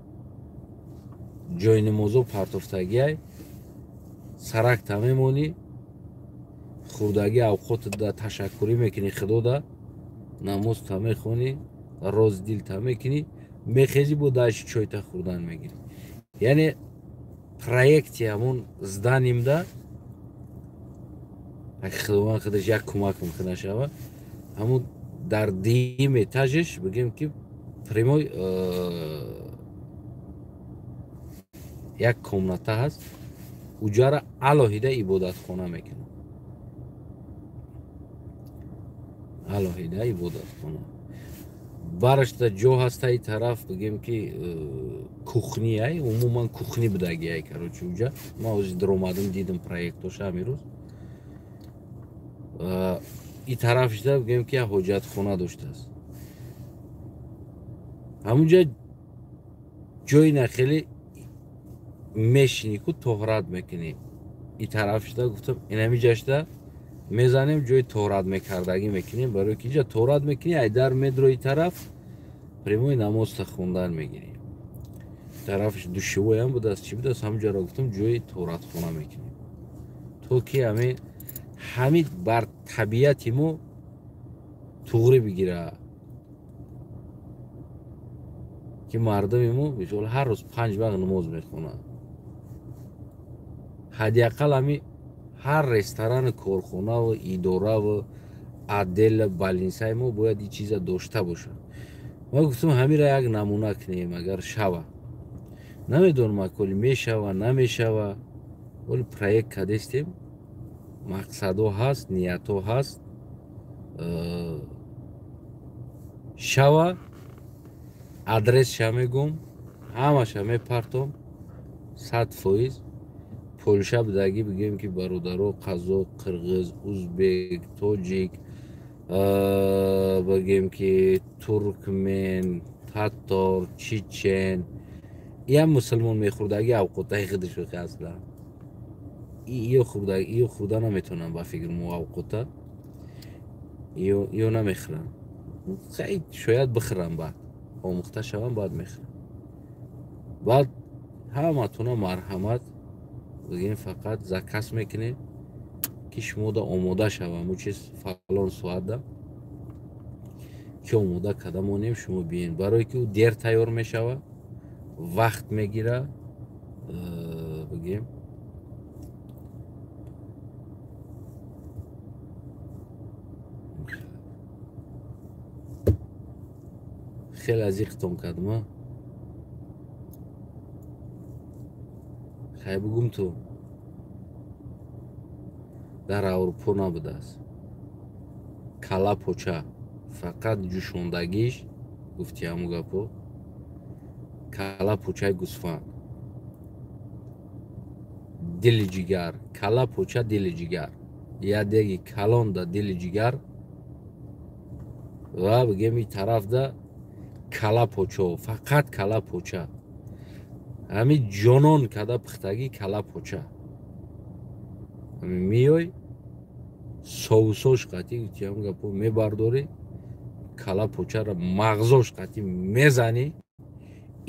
ҷои намозо партофтагиай, саракта мемонӣ, хӯрдагӣ авқотда ташаккурӣ мекунӣ Худода, намозта мехонӣ, роз дилта мекунӣ, мехезӣ, бо дашти чойта хӯрдан мегирӣ. Яъне проекти ҳамун зданимда, Худованд худаш як кӯмакам кунад, шава, ҳамун дар дуюм этажеш бигем ки прямой як комната ҳаст, уҷара алоҳида ибодатхона мекунам, алоҳида ибодатхона. Барашта ҷо ҳаста, и тараф бигем ки кухняй, умуман кухни будагиай. Короче, уҷа ман ҳозир даромадам, дидам проектоша ҳамин рӯз. И тарафшда бигем ки як ҳоҷатхона доштааст. Ҳамунҷа ҷои на хеле мешинӣ ку, тоҳрат мекунӣ. И тарафшда гуфтам, инамиҷашда мезанем, ҷои тоҳрат мекардагӣ мекунем, барое ки инҷа тоҳрат мекунӣ, айдар медрои тараф прямой намозта хондан мегирӣ. Тарафш душевоям будааст, чӣ будааст, ҳамунҷаро гуфтам ҷои тоҳратхона мекунем, то ки ҳамин бар табиати мо туғрӣ бигира, ки мардуми мо мисол ҳар рӯз 5 вақт намоз мехонад. Ҳадди ақал ҳами ҳар ресторану корхонаву идораву отдел балинсаи мо бояд ин чиза дошта бошад. Ма гуфтам, ҳамира як намуна кунем, агар шава. Намедонам, аколи мешава, намешава, вале проект кадестем, мақсадҳо ҳаст, ниятҳо ҳаст. Шава, адресша мегӯм, ҳамаша мепартом, 100%. Полша будагӣ, бигӯем ки бародаро қазоқ, қирғиз, узбек, тоҷик, бигӯем ки туркмен, татор, чечен, Иам мусулмон мехӯрдаги авқотаи худашо аслан. Иё хӯрда, иё хӯрда наметавонам ба фикр мо авқота. Иё намехӯрам. Хай шояд бихӯрам баъд. Омӯхта шавам баъд мехӯрам. Баъд ҳаматона марҳамат бигем фақат заказ мекунем ки шумода омода шавам. Ӯ чиз фалон соатда ки омода карда монем шумо биен. Барое ки ӯ дер тайёр мешава, вақт мегира, бигем хеле азиқтон кардам. Хай бугум ту дар Аврупо набудааст. Кала поча фақат ҷӯшондагиш гуфти ҳаму гапо кала почаи гӯсфанд, дили ҷигар, кала поча дили ҷигар, як деги калонда дили ҷигар ва бигем и тарафда кала почо, фақат кала поча. Ҳами ҷонон када пухтагӣ кала поча. Миёй соусош қатӣ гуфти ҳаму гапо мебардорӣ, кала почаро мағзош қатӣ мезанӣ,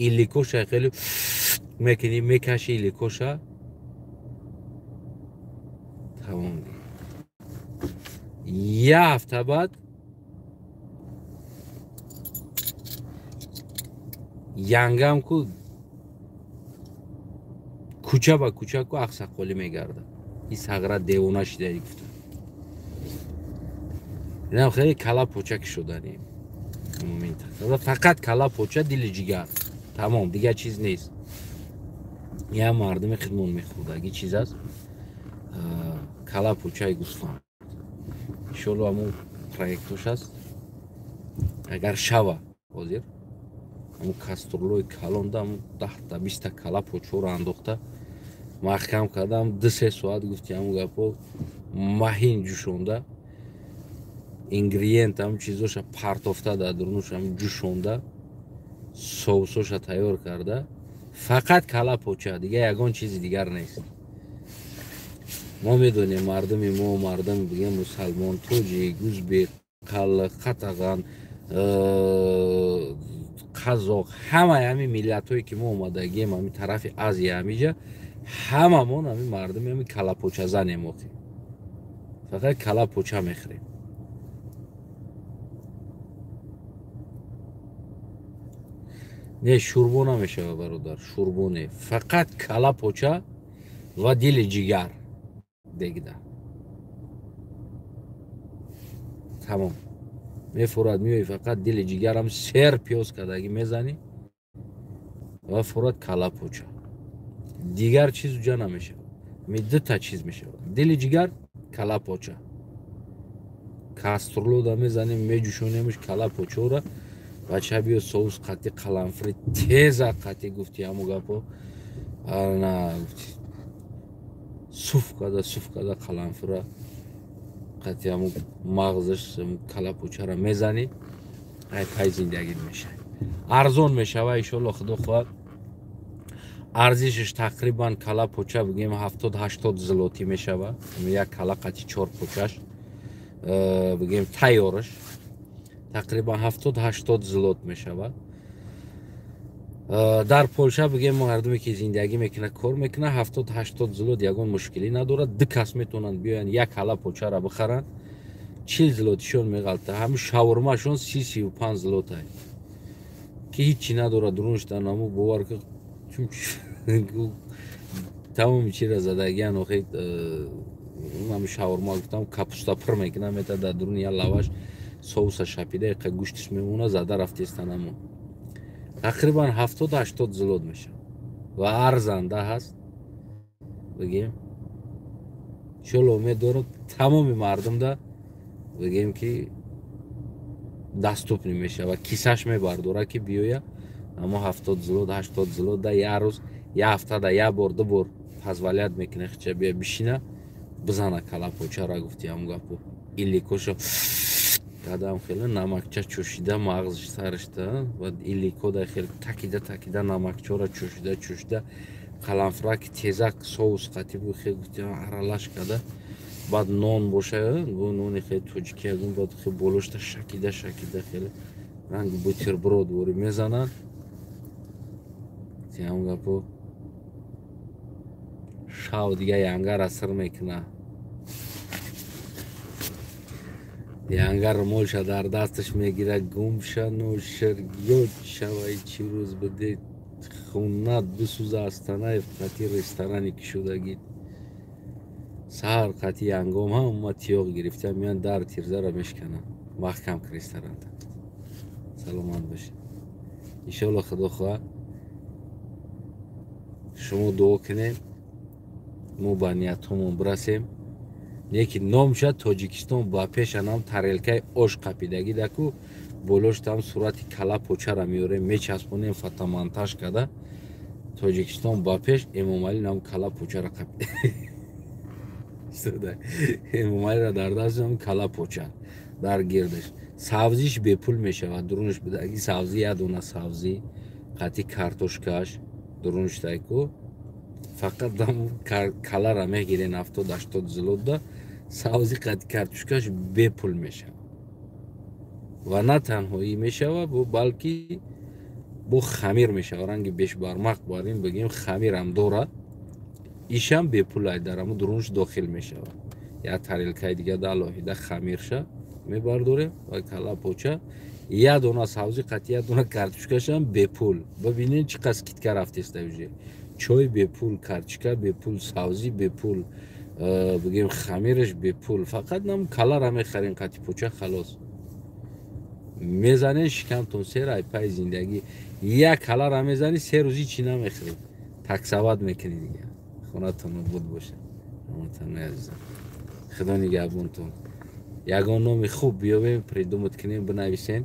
иликоша хеле мекунӣ, мекашӣ иликоша, тамом. Як ҳафта баъд янгам ку кӯча ба кӯча ку ақсақолӣ мегардад. И сағра девона шидаи гуфта. Инам хеле кала поча ки шуданем. Фақат кала поча, дили ҷигар. Тамом, дигар чиз нест. Я мардуми хидмон мехӯрдаги чиз аст. Кала почаи гӯсфанд. Иншоалло ҳамун проектош аст. Агар шава ҳозир ҳамун каструлои калонда ҳамун 10та 20та кала почаро андохта маҳкам кардам, 2-3 соат гуфти ҳамун гапо маҳин ҷӯшонда, ингредиент ҳамун чизоша партофта дар дурнуш ҳамун ҷӯшонда, соусоша тайёр карда, фақат кала поча, дигар ягон чизи дигар нест. Мо медонем мардуми мо, мардуми бигем мусалмон, тоҷик, узбек, қаллиқ, қатаған, қазоқ, ҳамаи ҳамин миллатҳое ки мо омадагием ҳамин тарафи Азия ҳамиҷа, ҳамамон ҳамин мардуми ҳамин калапочазанем охи. Фақат калапоча мехӯрем. Не, шӯрбо намешава бародар, шӯрбо не. Фақат калапоча ва дили ҷигар дегда. Тамом. Мефурад миёи фақат дили ҷигарам сер пиёз кардагӣ мезанӣ ва фурад калапоча. Дигар чиз уҷа намешавад. Дута чиз мешавад. Дили ҷигар, калапоча. Каструлода мезанем, меҷӯшонемш калапочаро. Бача биё соус қатӣ қаламфури теза қатӣ гуфти ҳаму гапо. Ана гуфти суф карда қаламфура қатӣ ҳаму мағзаш калапочаро мезанӣ, ай пай зиндагит мешавад. Арзон мешава иншоалло худо хоҳад. Арзишаш тақрибан кала поча бигем 70-80 злоти мешава. Як кала қатӣ 4 почаш бигем тайёраш тақрибан 70-80 злот мешавад. Дар Полша бигем мардуме ки зиндагӣ мекунад, кор мекунад, 70-80 злот ягон мушкилӣ надорад. Ду кас метавонанд биёянд як кала почаро бихаранд, 40 злотишон меғалта. Ҳамин шаурмашон 30-35 злотай ки ҳичи надорад. Дурунш дар наму бовар ки тамоми чиро задагиан охи ҳамин шаурма гуфтам капуста пур мекунад, мета дар дуруни як лаваш соуса шапида яқа гӯштиш мемона, зада рафтестанамон. Тақрибан 70-80 злот мешавад ва арзанда ҳаст. Бигем иншоалло умед дорам тамоми мардумда бигем ки доступни мешавад, кисаш мебардора ки биёя аммо 70 злот 80 злот да як рӯз, як ҳафта да як бор ду бор позволят мекунад хича бия бишина бизана калапочаро гуфти ҳамун гапо иликоша Кадам хеле намакча чӯшида мағзш саришта ва иликода хеле такида такида намакчора чӯшида чӯшида қаламфураки тезак соус қатӣ бу хеле аралаш када, баъд нон боша, бу нони хеле тоҷикӣ ягон, баъд хеле болошта шакида шакида хеле ранги бутерброд вори мезананд. Ҳамон гапо шав дига янгара сир мекуна, янгар молша дар дасташ мегира, гумша ношир ёд шавай, чӣ рӯз биде хунат бисӯза. Астанаев қати ресторане ки шудагӣ саҳар қати янгом ҳама тиёқ гирифта меян, дар тирзара мешкананд, маҳкам ки ресторанта. Саломат бошед, иншоалло худо хоҳад шумо дуо кунед, мо ба ниятҳомон бирасем. Неки номша Тоҷикистон ба пешанам тарелкаи ош қапидагӣ даку болоштам сурати кала почара меорем, мечаспонем, фотомонтаж када Тоҷикистон ба пеш, Эмомалӣ нам кала почара қапида, Эмомалиро дар дастам кала поча дар гирдаш. Савзиш бепул мешавад, дурунаш будаги савзӣ, як дона савзӣ қати картошкаш дурунаш тайку, фақат дам калара мегирен 70-80 зилотда савзи қати картошкаш бепул мешавад. Ва на танҳо и мешавад, балки бо хамир мешавад, ранги бешбармақ бар ин бигем хамирам дорад, ишам бепул ай дар ҳамун дурунаш дохил мешавад. Як тарелкаи дига да алоҳида хамирша мебардорем ва кала поча, як дона савзи қати як дона картошкашам бепул. Бибинед чӣ қадр скидка рафтеста уже. Чой бепул, картошка бепул, савзӣ бепул, бигем хамираш бепул, фақат нам калара мехарем қати поча, халос. Мезанед шикамтон сер ай пай зиндагӣ, як калара мезанӣ се рӯзи чӣ намехӯред, таксават мекунӣ дига. Хонатон обод бошад, ҳамватанои азизам, худо нигаҳбонтон. Ягон номи хуб биёбем, придумат кунем, бинависем,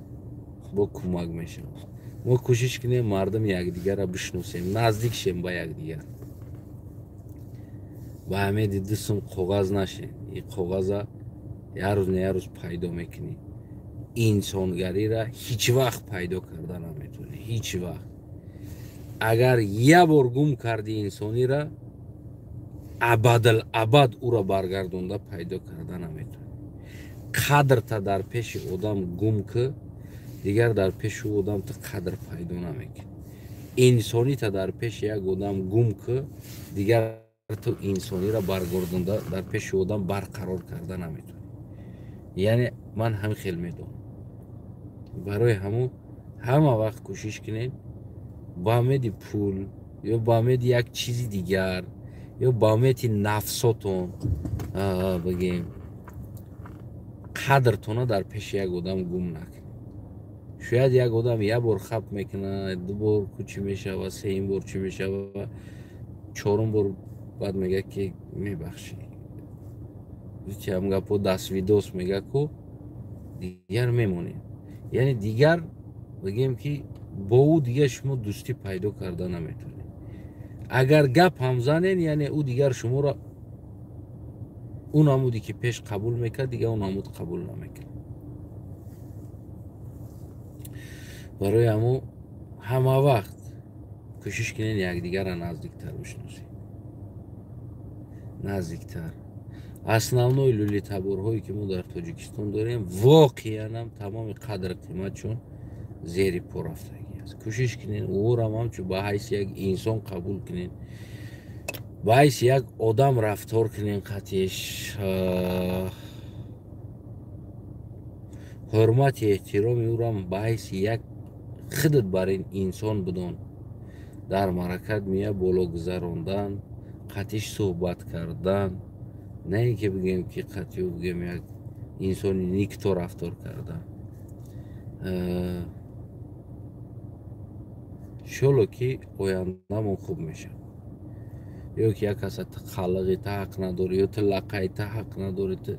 бо кӯмак мешавад. Мо кӯшиш кунем мардуми якдигарро бишносем, наздик шем ба якдигар. Ба ҳамеди ду сум коғаз нашем, ин коғаза як рӯз не як рӯз пайдо мекунӣ. Инсонгариро ҳеҷ вақт пайдо карда наметавонӣ, ҳеҷ вақт. Агар як бор гум карди инсониро, абадал абад ӯро баргардонда пайдо карда наметавонӣ. Қадрта дар пеши одам гум ки, дигар дар пеши одам ту қадр пайдо намекунӣ. Инсонита дар пеши як одам гум ки, дигар ту инсониро баргардонда дар пеши одам барқарор карда наметавонӣ. Яъне ман ҳамин хел медонам. Барои ҳамун ҳама вақт кӯшиш кунед ба умеди пул ё ба умеди як чизи дигар ё ба умеди нафсотон бигем қадртона дар пеши як одам гум накунед. Шояд як одам як бор хап мекунад, ду бор чӣ мешавад, сеюм бор чӣ мешавад, чорум бор баъд мегӯяд ки мебахшӣ. Ҳам гапо даствидос мегӯяд ку дигар мемонем. Яъне дигар бигем ки бо ӯ дигар шумо дӯстӣ пайдо карда наметавонед. Агар гап ҳам занен, яъне ӯ дигар шуморо ӯ намуде ки пеш қабул мекард, дигар ӯ намуд қабул намекунад. Барои ҳамун ҳама вақт кӯшиш кунед якдигарро наздиктар бишносед, наздиктар. Основной лӯлитаборҳое ки мо дар Тоҷикистон дорем, воқеан ҳам тамоми қадру қиматшон зери по рафтагӣ аст. Кӯшиш кунед ӯрам ҳамчун ба ҳайси як инсон қабул кунед, ба ҳайси як одам рафтор кунед, қатъиш ҳурмати эҳтироми ӯрам ба ҳайси як худат бар ин инсон бидон. Дар маъракат мия боло гузарондан, қатъиш суҳбат кардан, на ин ки бигем ки қатъи ӯ бигем як инсони никто рафтор кардан. Иншолло ки ояндамон хуб мешавад. Ё ки як каса ту қалиғи ту ҳақ надорӣ, ё ту лақаи ту ҳақ надорӣ, ту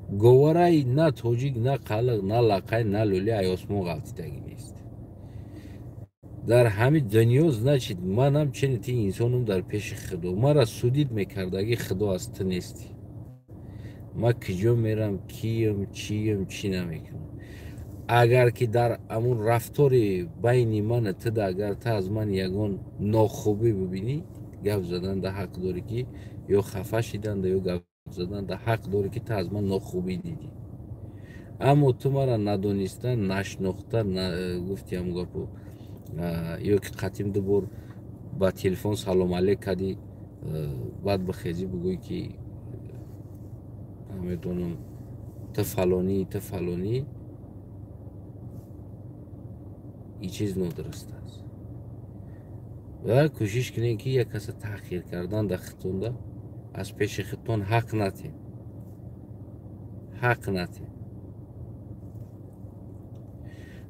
говараи на тоҷик, на қалиғ, на лақай, на лӯли ай осмон ғалтидагӣ нест. Дар ҳамин дунё значит манам чени ти инсонум дар пеши Худо. Мара судид мекардагӣ Худо аз ту нестӣ. Ман киҷо мерам, кием, чием, чӣ намекунам. Агар ки дар ҳамун рафтори байни мана туда, агар ту аз ман ягон нохубӣ бибинӣ, гап заданда ҳақ дорӣ ки ё хафа шиданда, ё гап заданда ҳақ дорӣ ки ту аз ман нохубӣ дидӣ. Аммо ту мара надониста, нашинохта, гуфти ҳамун гапо, ё ки қатим ду бор ба телефон салом алейк кардӣ, баъд бихезӣ бигӯӣ ки намедонам ту фалонӣ, ту фалонӣ, ин чиз нодуруст аст. Ва кӯшиш кунед ки як каса таъхир кардан дар худтонда аз пеши худтон ҳақ натем, ҳақ натем.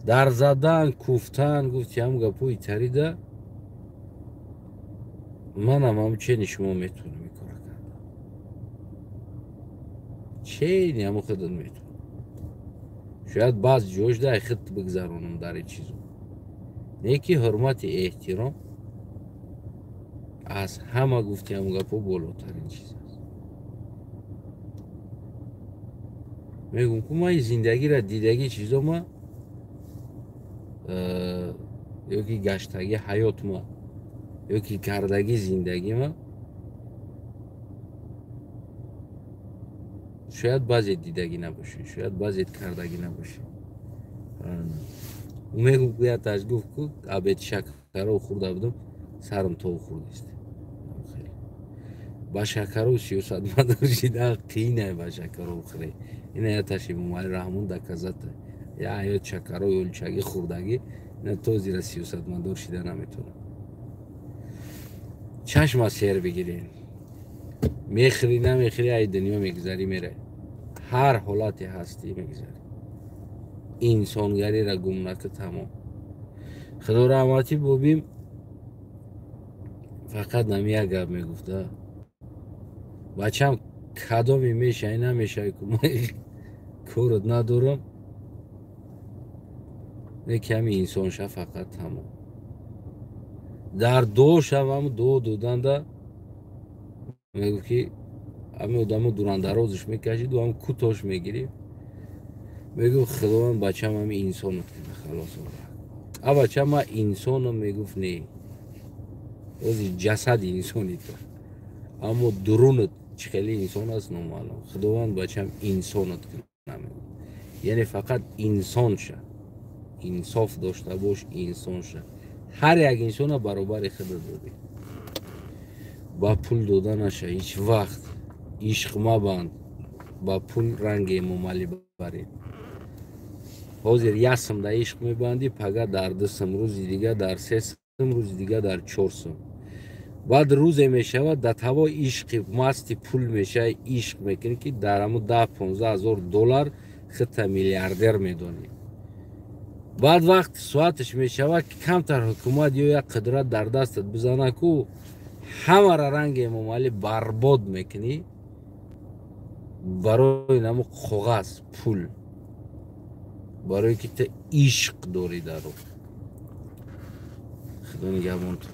Дар задан, куфтан, гуфти ҳам гапои тарида манам ҳамчени шумо метавонам ин кора кардан. Чени ҳамо худат метавонам. Шояд баъзе ҷош дай худ бигзаронам дар ин чизо. Не ки ҳурмати эҳтиром аз ҳама гуфти ҳам гапо болотарин чиз аст. Мегӯм ку ман ин зиндагиро дидагӣ чизо ма ё ки гаштагӣ ҳаёт ма ё ки кардагӣ зиндагӣ ма шояд баъзе дидагӣ набошед, шояд баъзе кардагӣ набошед. Мегӯм ку яташ гуфт ку абед шакаро хӯрда будам, сарам тов хӯрдист. Ба шакаро сиёсатмадор шидан қиинай, ба шакаро хӯре. Ина яташ Эмомалӣ Раҳмон доказата. Я ҳаёт шакаро ёлчагӣ хӯрдагӣ, ина то зира сиёсатмадор шида наметавонад. Чашма сер бигирен. Мехӯрӣ, намехӯрӣ, ай дунё мегузарӣ, меравӣ. Ҳар ҳолате ҳастӣ мегузарӣ. Инсонгариро гум накун, тамом. Худо раҳматӣ бобим фақат нами як гап мегуфта. Бачам кадоме мешавӣ, намешавӣ, ку ман корот надорам, не ками инсон ша, фақат тамом. Дар дуо шавам, дуо доданда мегуфт ки ҳамин одамо дурандарозаш мекашиду ҳам кӯтош мегирифт. Мегуфт Худованд бачам ҳамин инсонат кунад, халос. А бачам ман инсонам, мегуфт не, ози ҷасади инсони ту, аммо дурунат чӣ хеле инсон аст номаълум. Худованд бачам инсонат кунад, яъне фақат инсон ша, инсоф дошта бош, инсон ша. Ҳар як инсона баробари худат додӣ. Ба пул дода наша ҳеҷ вақт, ишқ мабанд, ба пул ранги Эмомалӣ баред. Ҳозир як сум дар ишқ мебандӣ, пага дар 2 сум, рӯзи дига дар 3 сум, рӯзи дига дар 4 сум. Баъд рӯзе мешавад дар тавои ишқи масти пул мешавӣ, ишқ мекунӣ ки дар ҳамун 10-15 ҳазор доллар худта миллиардер медонӣ. Баъд вақти соаташ мешавад ки камтар ҳукумат ё як қудрат дар дастат бизана ку ҳамаро ранги Эмомалӣ барбод мекунӣ барои намо коғаз, пул, барое ки ту ишқ дорӣ дар ӯ. Худо нигаҳбонтон.